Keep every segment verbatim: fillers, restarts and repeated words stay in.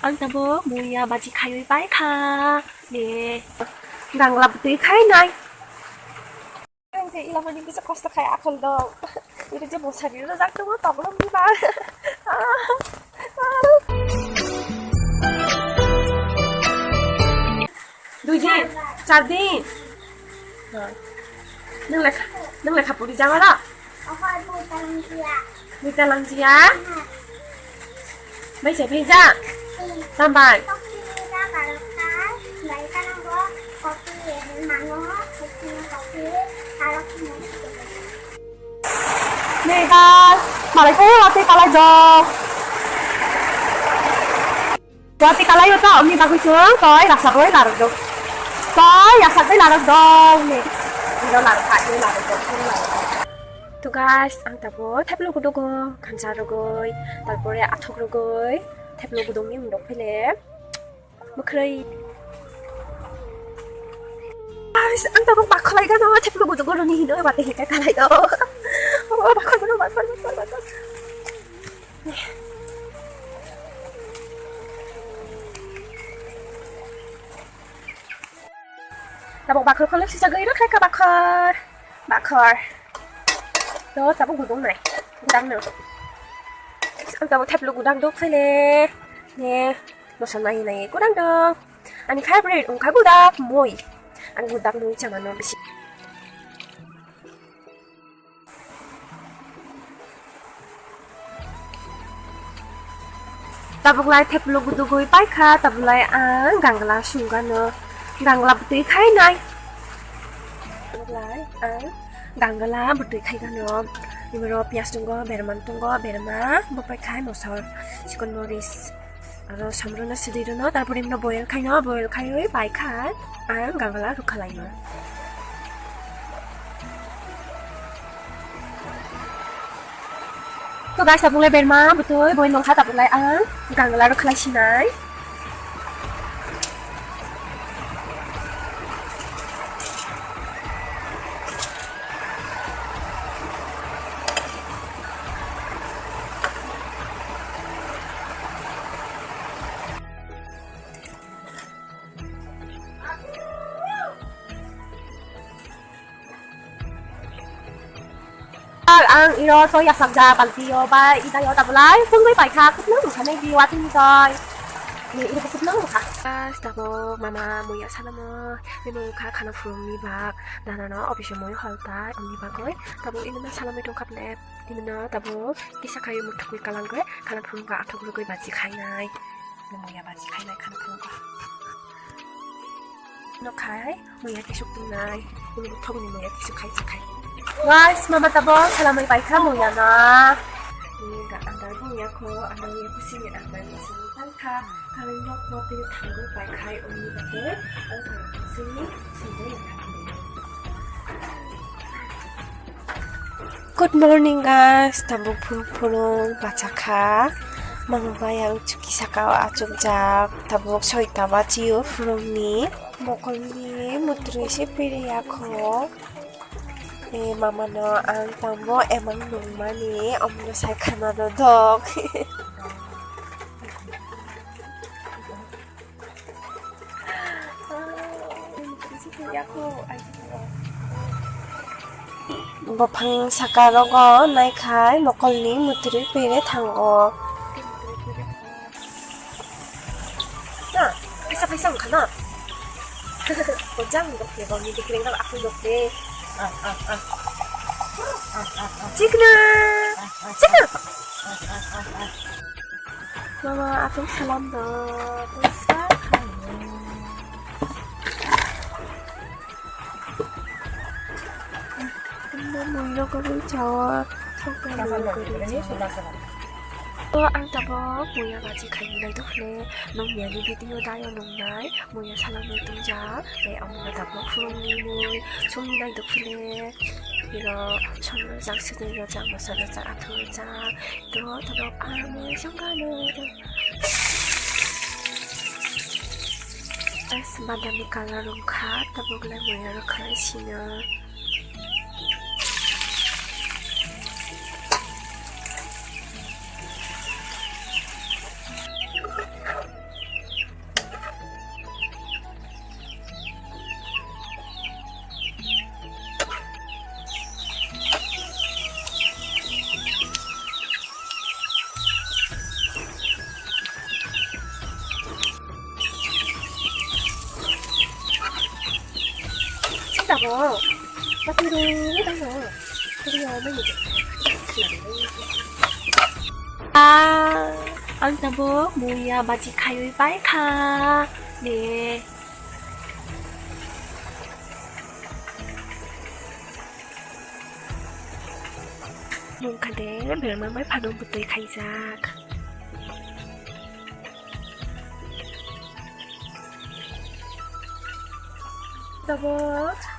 Ang tabuk muya baji khaiwi pai kha. Ne. Gangla bwtwi khainai. Ang je ilamani bisa kosto khai akhol dong. Iri je mosari rwjak tongo, toklo bibar. Dui din, char din. Nwng lekha, nwng lekha puri jama ro? Oho, nwng talang jia. Nwng talang jia? Nwng. Bai se phaijak? Nwng. Tambai? Kopi da barokha, bai talang bo kopi, mango, kopi, kopi, barokha. Nei ba, malai ko, ate kalai jok. Wati kalai o ta, omni bagwi chwng toi raksa toi larok do. Toi raksa toi larok do. Ni. Ni do larok kha, ni larok do, ni larok kha. To guys, ang tabo theplo gudugo, khansa rogoi, tarpore athok rogoi, theplo gudungni mundok phile. Bwkhwrwi. Guys, ang tabo bakholai gano, theplo gudugo roni hino, wati hika kalai do. Oh, bakhor gano, bakhor, bakhor, bakhor. Tabuk bakhor kholo sisa goi rok kha bakhor. Bakhor. To tabuk gudung nai. Gudang no. Ang tabuk theplo gudang duk phele. Ne. Moso nai nai gudang duk. Ani favorite ungkha gudak moi. Ang gudak moi chamano bisi. Tabuklai theplo gudugwi paikha, tabuklai ang gangla sungano, gangla bwtwi khainai. Tabuklai ang gangla bwtwi khaigano. Iboro piyaj tongo, berma tongo, berma bo paikhai mosor, chikon moris. Aro samruna sidi rwno, tarpore imno boil khaino, boil khaiwi pai khai ang gangla rwkhalaino. To guys, tabuk le berma bwtwi boil nongkha, tabuk lai ang gangla rwkhalai sinai. Ang iro to yasakja balti o ba ida yo tabulai phungwi paikha, khupnung rwkha nai di watini toi. Ni iro khupnung rwkha. Guys, tabuk mama muya salamo. Bini wngkha khana phurungni bak. Dana no office o moi hol ta, omni bagwi. Tabuk ino na salami tongkha ble. Ino na tabuk kisa khai muthukwi kalang khe khana phurung ka athuk rwgwi bachi khainai. Muya bachi khainai khana phurung ka. No khai. Muya kisuk tungnai. Ini buthok ni muya kisuk khai se khai. Guys, mama tabuk salamai paikha muya na. Ini ga andar muya ko, andar muya ko sini andar muya sini paikha. Kali nok ko tini thangwi paikhai uni bate. Ang kara sini sini na. Good morning guys, tabuk phung phunung bachakha. Mama bai ang chuki saka o achukjak, tabuk soita bachi o phurungni. Mokolni mutrui se piri yakho. E mama no ang tambo emang nungmani, omno sai khana dodok. Buphang saka rogo naikhai mokolni mutrui pere thango. Na, kaisa kaisa wngkha na. Bojang dok de, bangni de kreng dok, aphung dok de. Chikna. Chikna. Mama, atung salam do. Tungsa khayo. Tungma muino kwrwi chawa. Thokma muino kwrwi chawa. To ang tabuk muya baji khaini naidok le. Nung miyani video dayo nungnai. Muya salamwi tongjak. Tei omo tabuk phulungni mui. Songni naidok le. Iro song rwjak, sini rwjak, moso rwjak, athuk rwjak. To, tabuk ang mui songkha no. Guys, badami colour wngkha, tabuk le muya rwkha sino. Oh, pati rung ni tang no. Pati rung ni. Ah, ang tabuk muya baji khayui pai kha. Ne. Mung khade berma mai phano butui khaijak. Tabo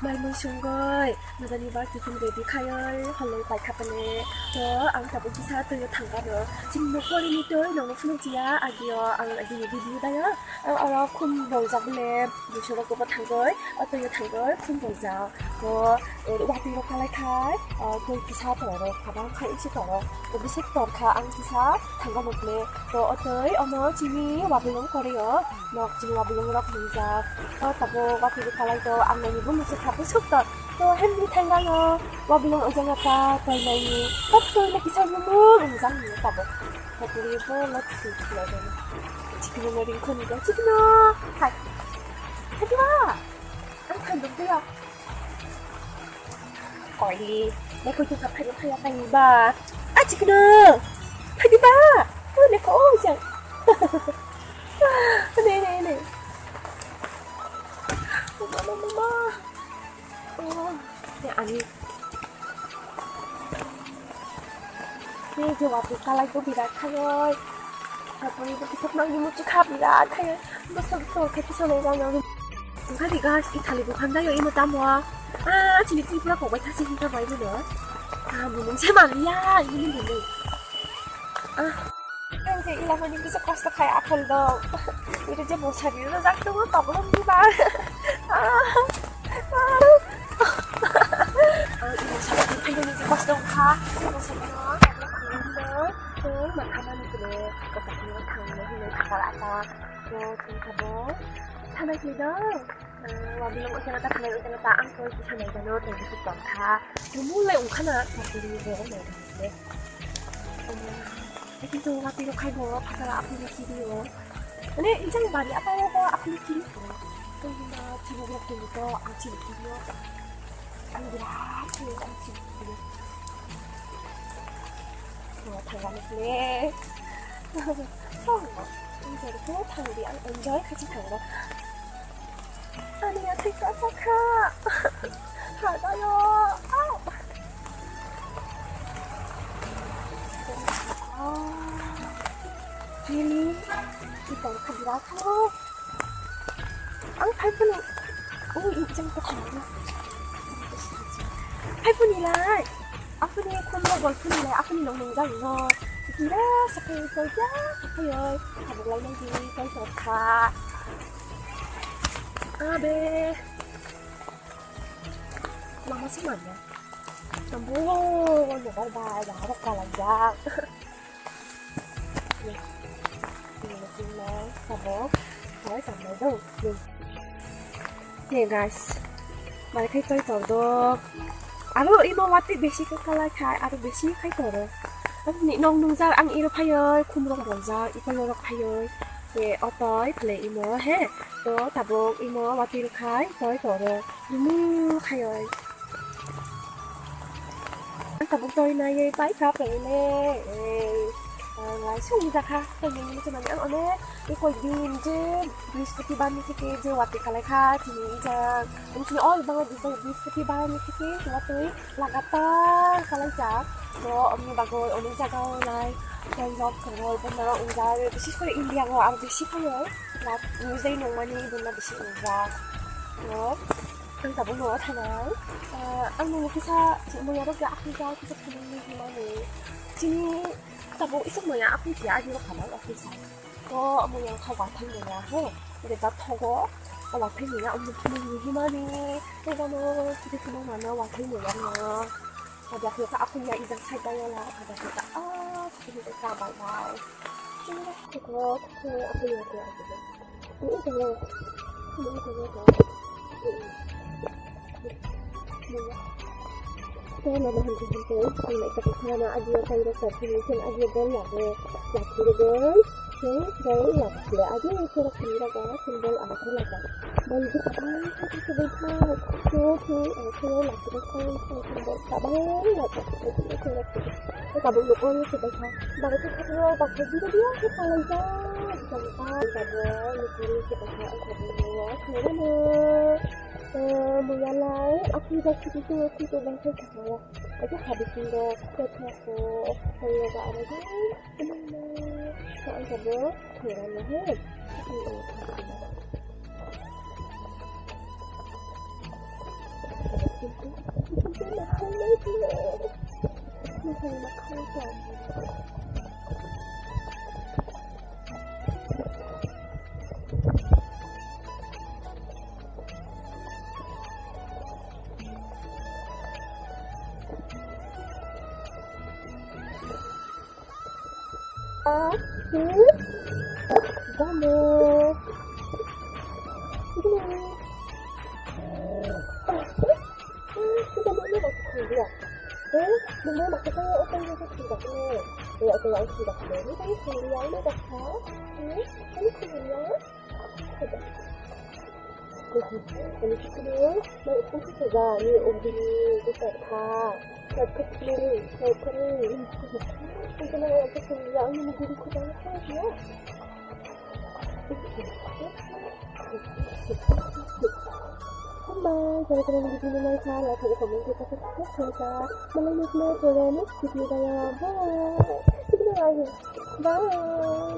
mai mui sungoi, madani ba tiffin ready khayoi, holoi pai khapane. To ang tabo kisa toyo thangkano. Chini nokori ni toi nongo phunuk jiya, agio ang agini video dayo. Ang oro khum boljak bole, busurok bo thangoi, o toyo thangoi khum boljak. To watwi rok kalai khai, twi kisa toro, kabang khai isi toro. To bisik tor kha ang kisa thangkano bole. To o twi omo chini wabilong koreo. Nok chini wabilong rok nungjak. O tabuk watwi rok kalai to ang nani bo muchuk kha busuk to. To hem ni thangalo wabilong ojang ata toi nai ni. Tok toi na kisa mumung ungjang ni tabuk. Watwi rok bo lot si khlai dani. Chikno mo ring khoni do chikno. Hai. Hai ba. Ang khan dok dia. Koi, lekho tu ka phai phai ka ni ba. A chikno. Phai di ba. O lekho o jang. Ne ne ne. Mama mama. Oh, ne ani. Ni je watwi kalai to birat khayoi. Tapori bo kisa nang ni muchuk kha birat khayoi. Bo sok to khe kisa nang nang. Wngkha di guys, i thali buphang dayo imo tamo. Ah, chini Tripura kok bai thasi hinka bai bono. Ah, bo mungse manliya, ini bini. Ah, yang je ila mani bisa kosto khai akhol do. Itu je bosari rojak tongo, tobolo di ba. Ah, ah. Ah, ini bosari khai ini je kosto kha. Bosari no, tobolo khulum do. Tei makhama ni kile, kotak ni thang ni hinoi thakal ata. Ko tong thabo. Thanai kile do. Wabilong ojana ta phalai ojana ta ang koi kisa naijano tei bisi tongkha. Tumulai ongkhana kapuri bo naijano le. Kintu watwi rok khai bo phatara apni kiri o. Mane ijang bari apa o bo apni kiri o. Tei hima chibu rok tei to ang chibu kiri o. Ang birat kiri ang chibu kiri o. Thangani le. Enjoy ko thangdi ang enjoy khachi thango. Ani athai kasa kha. Hadayo. Au. Really? Kita khabira kha. Ang phai phano. Oh, ijang ko thang. Phai phani lai. Apuni khumbo bol phani lai. Apuni nong nong jang no. Kira sakai ko ja. Ayo. Habuk lai nang di. Koi to kha. Abe. Lama sih mana? Tambo. Wajah bai. Wajah kalah jang. Hey guys, mai khai toi tor do. Aro imo watwi besi khe kalai khai, aro besi khai toro. Ani nong nungjak ang iro phayoi, khumrok boljak, iko norok phayoi. Te otoi phle imo he, to tabuk imo watwi rok khai toi toro. Lumu khayoi. Ang tabuk toi naiwi pai kha pele. Ei, ang lai sung jakha. Tei nini muchung mani ang onek koi din je Brihaspatibar ni theke je watwi kalai kha chini ijang. Ang chini all Bangladesh o Brihaspatibar ni theke watwi lagatar kalai jak. To omni bagwi onek jaga o lai tei rok tongo, bono wngjak. Bises kore India o ang bisi phaio. Lak nujai nungmani bono bisi wngjak. To Ang tabuk no thanai. Ah, ang nini kisa muya rok ya akhli jao kisa thumui ni himani. Chini tabuk isa muya akhli ya agi rok hamai akhli sa. To muya kha wathai muya he. Ede ta thogo. O wathai muya um thumui ni himani. Ego no kisa thumui mano wathai muya no. Ada kha akhli ya ijak sai ta yola. Ada kha ah, kisa ta bye bye. Chini ko ko ko akhli ya ko. Tei mama hwnwi hwnwi tei ang ekta kwchana adio tei rwkha phunwi khe adio dol labo laphirwgwi Khe, khe, lama khe, agi khe rok khe rok khe symbol ang khe laga. Bol khe tabang khe khe khe khe khe khe khe ang khe lama khe khe khe symbol tabang laga khe khe khe khe khe. Khe tabuk nuk o khe khe khe. Bang khe khe khe bang khe video video khe palai ja. Jang ta jabo nuk o khe khe khe ang khe video khe rano. Eh, muyalai, aku jak khe khe khe khe bang khe khe khe. Aku habis ndo khe khe khe. Khe khe khe. Ah, hmm? Gamo. Gini. Ah, ah, kita mau lihat aku dia. Eh, bener maksudnya apa yang aku tidak tahu. Ya, aku yang tidak tahu. Ini kan kuliah, ini dah tahu. Hmm? Ini kuliah. Ani khe khe mai khe khe ga ni ugini khe kha. Khe khe ni, khe khe ni. Khe khe ni khe khe ga ni ugini khe kha ya. Bye, jara jara ni video nai kha, like, comment, share, subscribe kha. Malai ni khe pore next video ga ya. Bye. Bye.